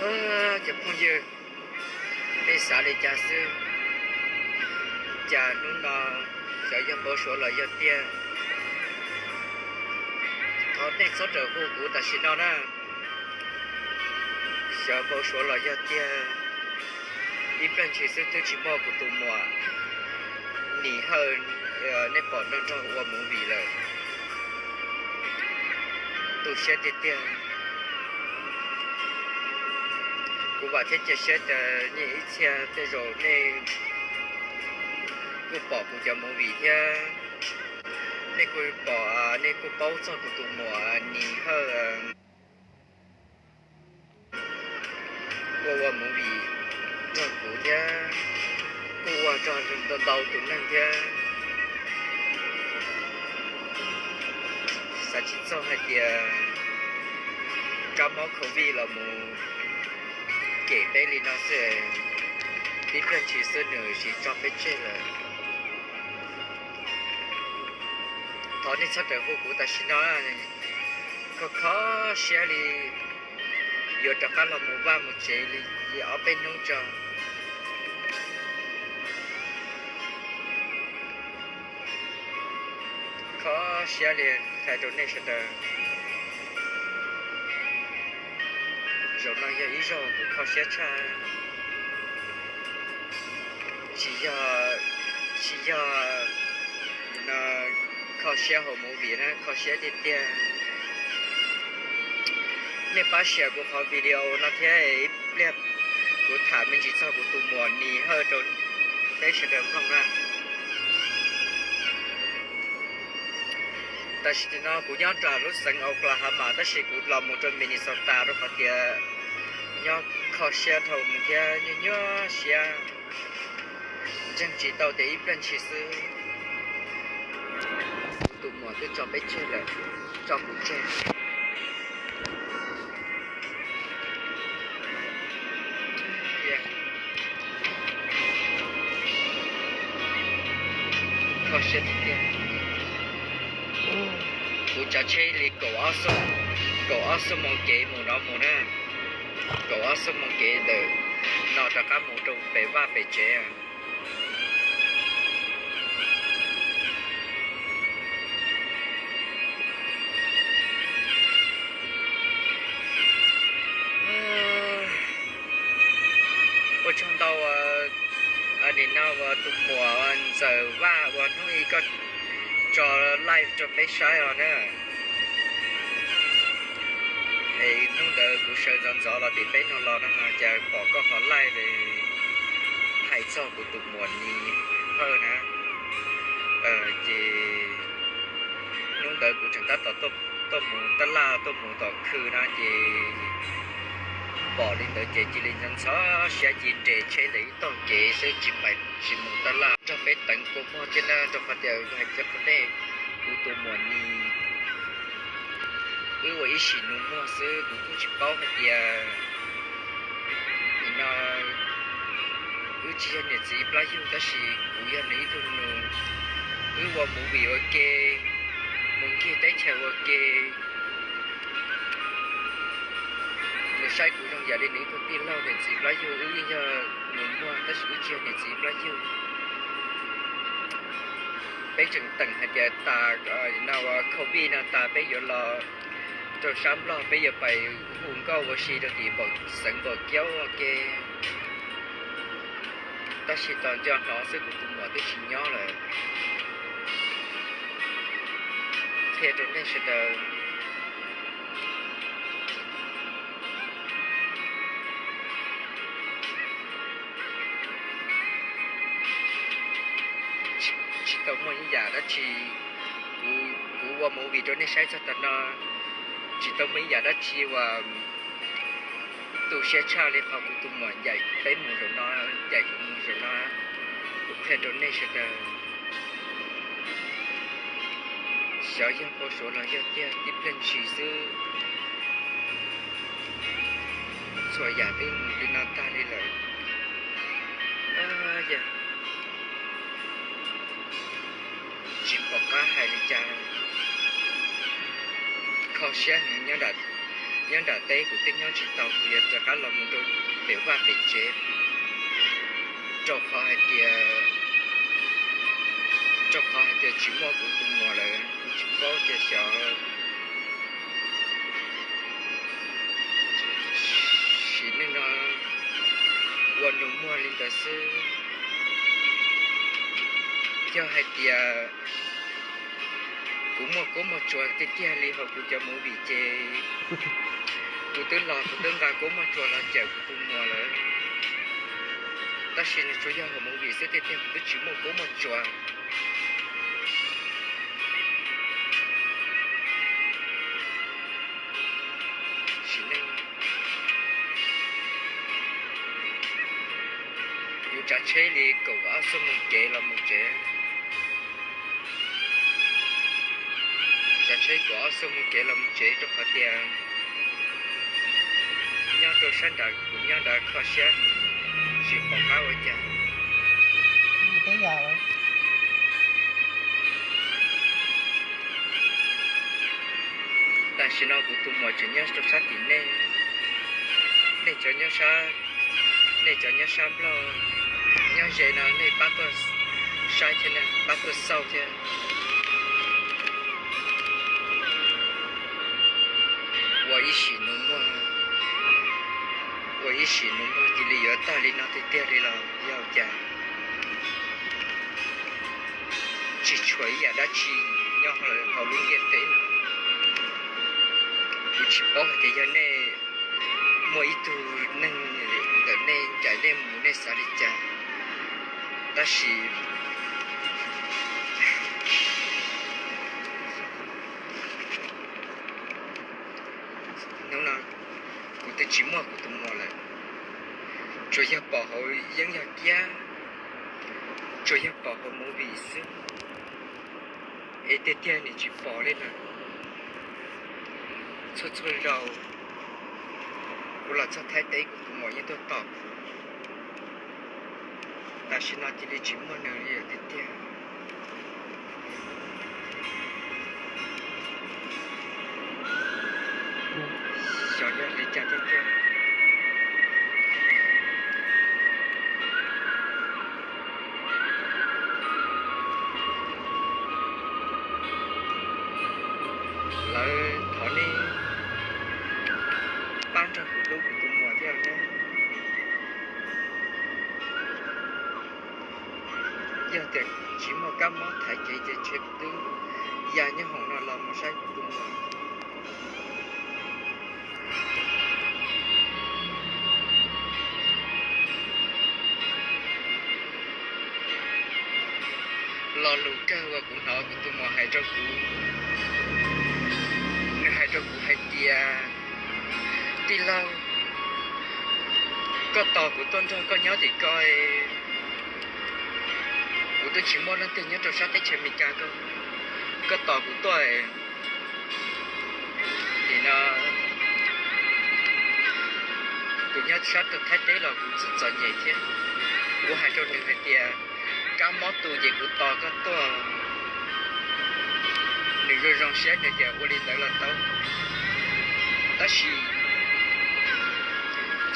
Cov phooj ywg, nej xav li cas xwb? Cas hnub no xyov yog npau suav los yog tiag. Thov nej txhob rawm hu kuv tam sim no na. Xyov npau suav los yog tiag, ib pliag ntshis xwb twb tsis muaj kuv tus muam Nis Hawj, nej pom nrog nrog ua movie lawm. Tu siab tiag tiag. Kuv vam thiab cia siab tias nej ib txhia tej zaum nej kuj pom kuv cov movie thiab, nej kuj pom, nej kuj paub txog kuv tus muam Nis Hawj ua ua movie nrog kuv thiab, kuj ua nrog ntau ntau tus neeg thiab. Xav tsis txog hais tias kab mob covid los mus kem peb li no xwb, tib pliag ntshis xwb nws siv tso peb tseg lawm. Thov nej txhob rawm hu kuv tam sim no, kho kho siab li, yuav rov qab los mus vaj mus tsev li ob peb hnub tso. Kho siab li, hais rau nej sawv daws, zaum no yog ib zaug kuv kho siab tshaj. Tsis yog, tsis yog kho siab hauv movie na, kho siab tiag tiag. Nej pab share kuv qhov video no thiab, ib pliag kuv tham me ntsis txog kuv tus muam Nis Hawj rau peb sawv daws mloog na. Tam sim no kuv nyob rau lub xeev Oklahoma tab sis kuv los mus rau Minnesota rau qhov tias nyob kho siab dhau mus thiab nyuaj nyuaj siab, ntseeg tsis tau tias ib pliag ntshis xwb kuv tus muam twb tso peb tseg lawm, tso kuv tseg. Kho siab tiag tiag. Kuv tsav tsheb li kaum ob xuab, kaum ob xuab moos kev mus no mus na, kaum ob xuab moos kev ntawm no rov qab mus rau pem vaj pem tsev. Ua tsaug ntau, nim no uas tus muam Ntxawm Vaj uas hnub ib koj tso live rau peb saib os na. Es hnub ntawd kuv sawv ntxov ntxov los tim peb no los no cas pom koj qhov live hais txog kuv tus muam Nis Hawj na. Ces hnub ntawd kuv tseem tab tom tuaj mus tab laj tuaj mus tom khw no ces pom li ntawd ces cia li ntxhov siab cia li nres tsheb ntawm ib tog kev xwb tsis pais tsis mus tab laj nrog peb teev kua muag thiab na, rau qhov tias hais tias qhov nej, kuv tus muam Nis, wb ua ib sim nus muag xwb kuv kuj tsis paub hais tias nim no wb tsis yog niam txiv plab yug tab sis kuv yog nws ib tug nus. Wb ua movie ua ke, mus ncig teb chaws ua ke. Nws saib kuv zoo yam li nws ib tug tij laug niam txiv plab yug, wb yeej yog nus muag tab sis wb tsis yog niam txiv plab yug. Peb tseem teem hais tias tas no covid no tas peb yuav los rau sab Nplog peb yuav pais hu nkauj ua si rau tim xeev Npaum Kiaub ua ke. Tab sis tos nco hnov xwb kuv tus muam twb tsis nyob lawm. Qhia rau nej sawv daws, tsis tau muaj ib yam dab tsi, kuv ua movie rau nej saib txog tav no, tsis tau muaj ib yam dab tsi uas tu siab tshaj li qhov kuv tus muam ncaim peb mus zaum no, ncaim kuv mus zaum no. Kuv qhia rau nej sawv daws, xyov yog npau suav los yog tiag, tib pliag ntshis xwb txhua yam twb mus li no tag li lawm. Tsis pom qab hais li cas, kho siab heev nyob nram Nyob nram teb kuv twb nyob tsis tau, kuv yuav rov qab los mus rau pem vaj pem tsev, rau qhov hais tias, rau qhov hais tias tsis muaj kuv tus muam lawm, kuv tsis paub tias xyov, sim neej no ua nus muag li ntawd xwb. Yog hais tias kuv muaj kuab muaj tsuas tiag tiag li hauv kuv cov movie ces kuv twb los kuv twb nqa kuab muaj tsuas los cawm kuv tus muam lawm. Tab sis nws tsuas yog hauv movie xwb tiag tiag, kuv twb tsis muaj kuab muaj tsuas. Sim neej, kuv tsav tsheb li kaum ob xuab moos kev los mus tsev. Tsav tsheb kaum ob xuab moos kev los mus tsev rau qhov tias nyob rau sab nrad, kuv nyob nrad kho siab, tsis pom qab ua cas. Tam sim no kuv tus muam tseem nyob rau sab tim nej, nej cov nyob sab, nej cov nyob sab Nplog, nyob ze no nej pab tuaj saib thiab, pab tuaj xauj thiab. Ua ib sim nus muag, ua ib sim nus muag cia li yuav tag li no tiag tiag li los yog cas? Tsis tshuav ib yam dab tsi nyob hauv lub ntiaj teb no. Kuv tsis paub hais tias yog nej muaj ib tug neeg ntawm nej ncaim nej mus nej xav li cas, tab sis hnub no kuv twb tsis muaj kuv tus muam lawm, tsuas yog pom hauv yeeb yog kiab, tsuas yog pom hauv movie xwb, es tiag tiag nws tsis pom li lawm. Txhua txhua zaus kuv los txog Thaib teb kuv tus muam yeej tuaj tos kuv. Tam sim no cia li tsis muaj nws li tiag tiag. Xyov yog li cas tiag tiag. Lawv thov nej pab nrog kuv hlub kuv tus muam thiab nawb. Yog tias tsis muaj kab mob thaiv kev ces ntshe kuv twb ya nyob hoom no los mus saib kuv tus muam. Lo lus kawg uas kuv hnov kuv tus muam hais rau kuv, nws hais rau kuv hais tias, tij laug, koj tos kuv tuaj nrog koj nyob tim ko, kuv twb tsis muaj leej twg nyob rau sab teb chaws Amelikas ko, koj tos kuv tuaj. Nim no kuv nyob sab rau Thaib teb los kuv txom txom nyem thiab. Kuv hais rau nws hais tias, kab mob tu ces kuv tos koj tuaj. Nws zoo zoo siab nws tias ua li ntawd los tau. Tab sis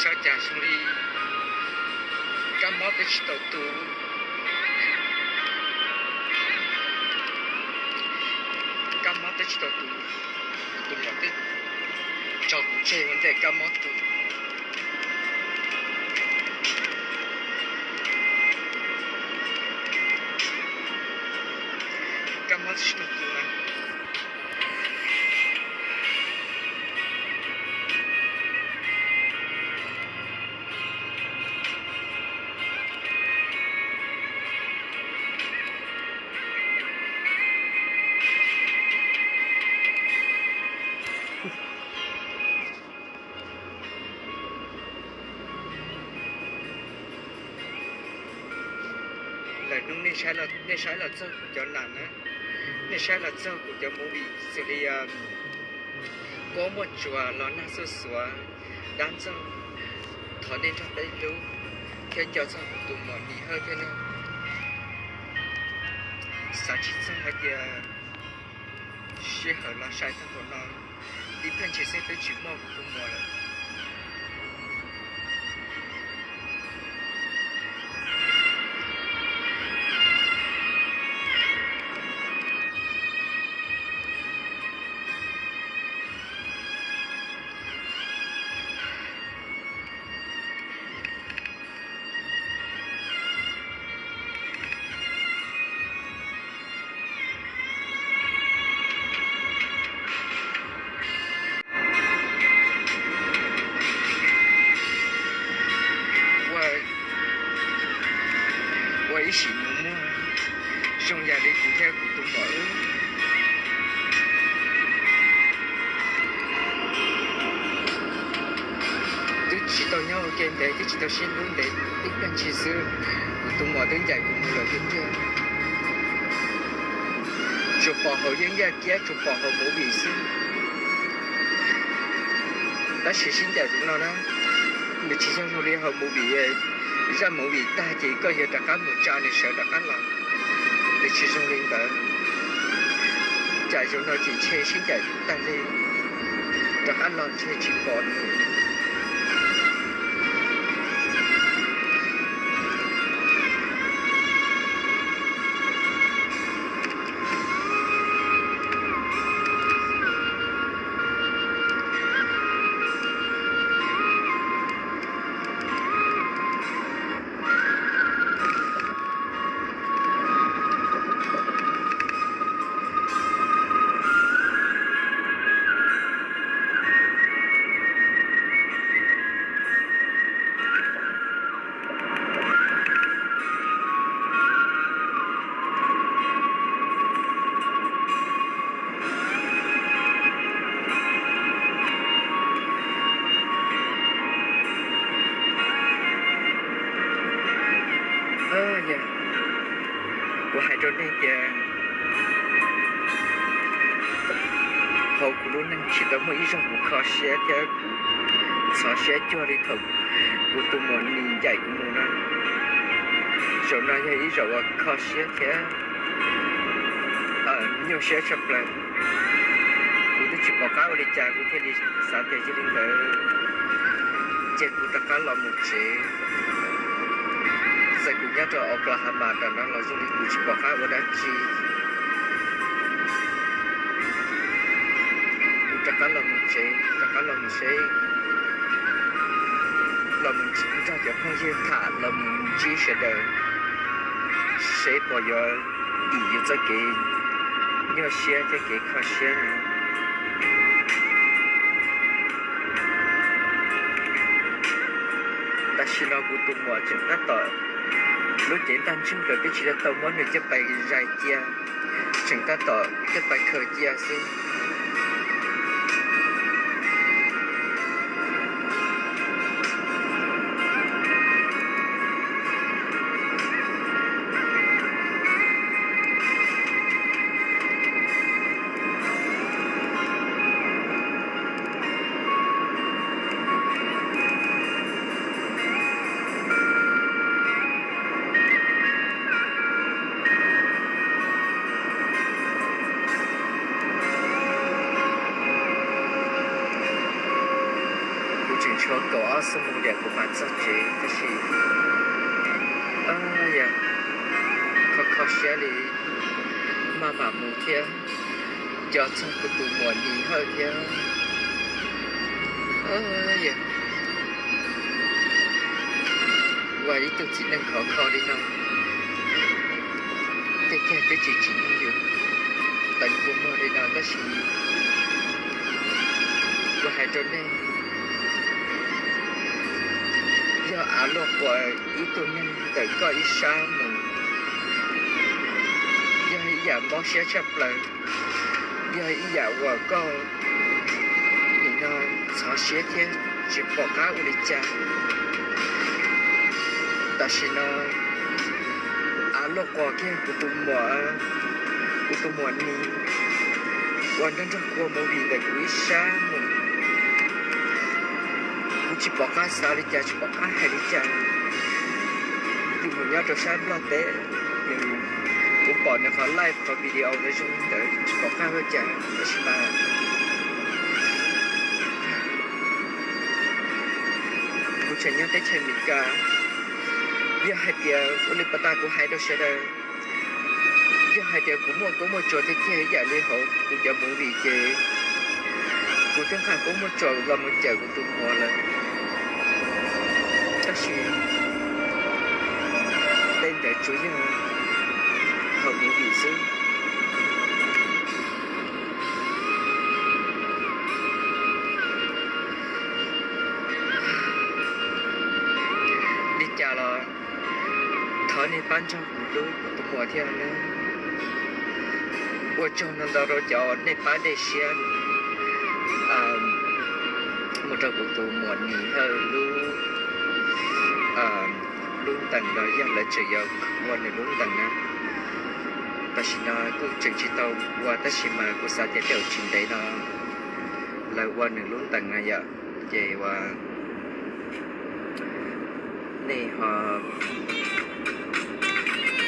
xyov cas zoo li kab mob twb tsis tau tu. Kab mob twb tsis tau tu, kuv tus muam twb tso kuv tseg ua ntej kab mob tu. Kab mob twb tsis tau tu na. Lawm hnub nej saib los txog kuv cov nas na, nej saib los txog kuv cov movie xws li Kuab Muaj Tsuas, Los Nag Xuj Xuav, Dab Ntxaug, thov nej nrog peb hlub thiab nco txog kuv tus muam Lis Hawj thiab nawb. Xav tsis txog hais tias sij hawm los sai tag npaum no. Tib pliag ntshis xwb twb tsis muaj kuv tus muam lawm. Ua ib sim mus muaj zoo yam li kuv thiab kuv tus muam wb twb tsis tau nyob ua ke ntev, twb tsis tau sib hlub ntev, tib pliag ntshis xwb kuv tus muam twb ncaim kuv mus lawm tiag tiag. Tsuas pom hauv yeeb yaj kiab, tsuas pom hauv movie xwb. Tab sis sib ncaim zoo no na, nws tsis yog zoo li hauv movie, zaj movie tag ces koj yuav rov qab mus tsa nws sawv rov qab los. Nws tsis zoo li ntawd. Cas zoo no ces ntshe sib ncaim tag li, rov qab los ntshe tsis pom nws. Kuv hais rau nej tias hauv kuv lub neej tsis tau muaj ib zaug kuv kho siab thiab kuv ntxhov siab cuag li thaum kuv tus muam Nis ncaim kuv mus no. Zaum no yog ib zaum uas kho siab thiab nyuaj siab tshaj plaws. Kuv twb tsis pom qab ua li cas kuv thiaj li xav tias yog li ntawd ces kuv rov qab los mus tsev. Txawm kuv nyob rau Oklahoma tam no los zoo li kuv tsis pom qab ua dab tsi. Kuv rov qab los mus tsev, rov qab los mus seb, los mus nrog cov phooj ywg tham, los mus ntsib sawv daws seb puas yuav dim yus txoj kev nyuaj siab thiab kev kho siab no. Tam sim no kuv tus muam tseem tab tom, lub cev ntaj ntsug lawm twb tsis tau muab nws coj pais zais cia, tseem tab tom coj pais khaws cia xwb. Kuv tseem tshuav kaum ob xuab moos yam kuv mam txog tsev tab sis yog kho kho siab li, maj mam mus thiab, nco txog kuv tus muam Nis Hawj thiab. Yog ua ib tug txiv neej khov kho li no, tej tag twb tsis tsim nyog yus teev kua muag li no tab sis kuv hais rau nej, yog av luaj quas ib tug neeg ntawm koj ib sab mus, yog ib yam mob siab tshaj plaws, yog ib yam uas koj nim no ntxhov siab thiab tsis pom qab ua li cas. Tam sim no av luaj quas kiag kuv tus muam, kuv tus muam Nis uas nrog nrog ua movie ntawm kuv ib sab mus. Kuv tsis pom qab xav li cas, tsis pom qab hais li cas. Tus muam nyob rau sab Nplog teb, nws, kuv pom nws qhov live qhov video ntawd zoo li ntawd tsis pom qab ua cas tab sis mas tseem nyob teb chaws Amelikas. Yog hais tias ua li pas tas kuv hais rau sawv daws, yog hais tias kuv muaj koob muaj tsov tiag tiag ib yam li hauv kuv cov movie ces kuv twb nqa koob muaj tsov los mus cawm kuv tus muam lawm. Tab sis tej ntawd tsuas yog hauv movie xwb. Li cas los thov nej pab nrog kuv hlub kuv tus muam thiab nawb. Ua tsaug ntau ntau rau cov nej pab dej siab mus rau kuv tus muam Nis Hawj lub, lub ntees los yog lawv tseem yuav ua nws lub ntees na. Tam sim no kuj tseem tsis tau ua tab sis mas kuv xav tias tej zaum tsis ntev no lawv ua nws lub ntees na yom. Ces ua nej ho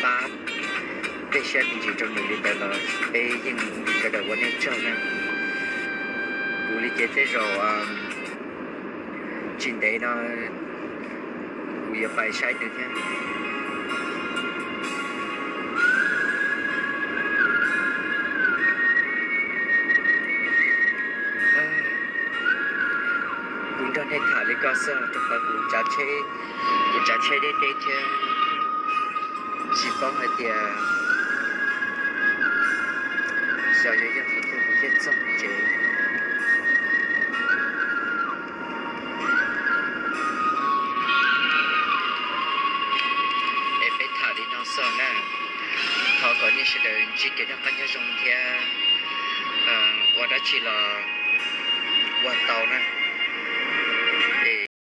pab dej siab me ntsis rau nws li ntawd los peb yeej sawv daws ua nej tsaug na. Kuv li ces tej zaum tsis ntev no kuv yuav pais saib nws thiab. Kuv nrog nej tham li ko xwb rau qhov kuv tsav tsheb, kuv tsav tsheb deb deb thiab tsis paub hais tias xyov yuav yog qhov twg kuv thiaj txog tsev. Es peb tham li no xwb na. Thov kom nej sawv daws ntsib kev noj qab nyob zoo thiab ua dab tsi los ua tau na.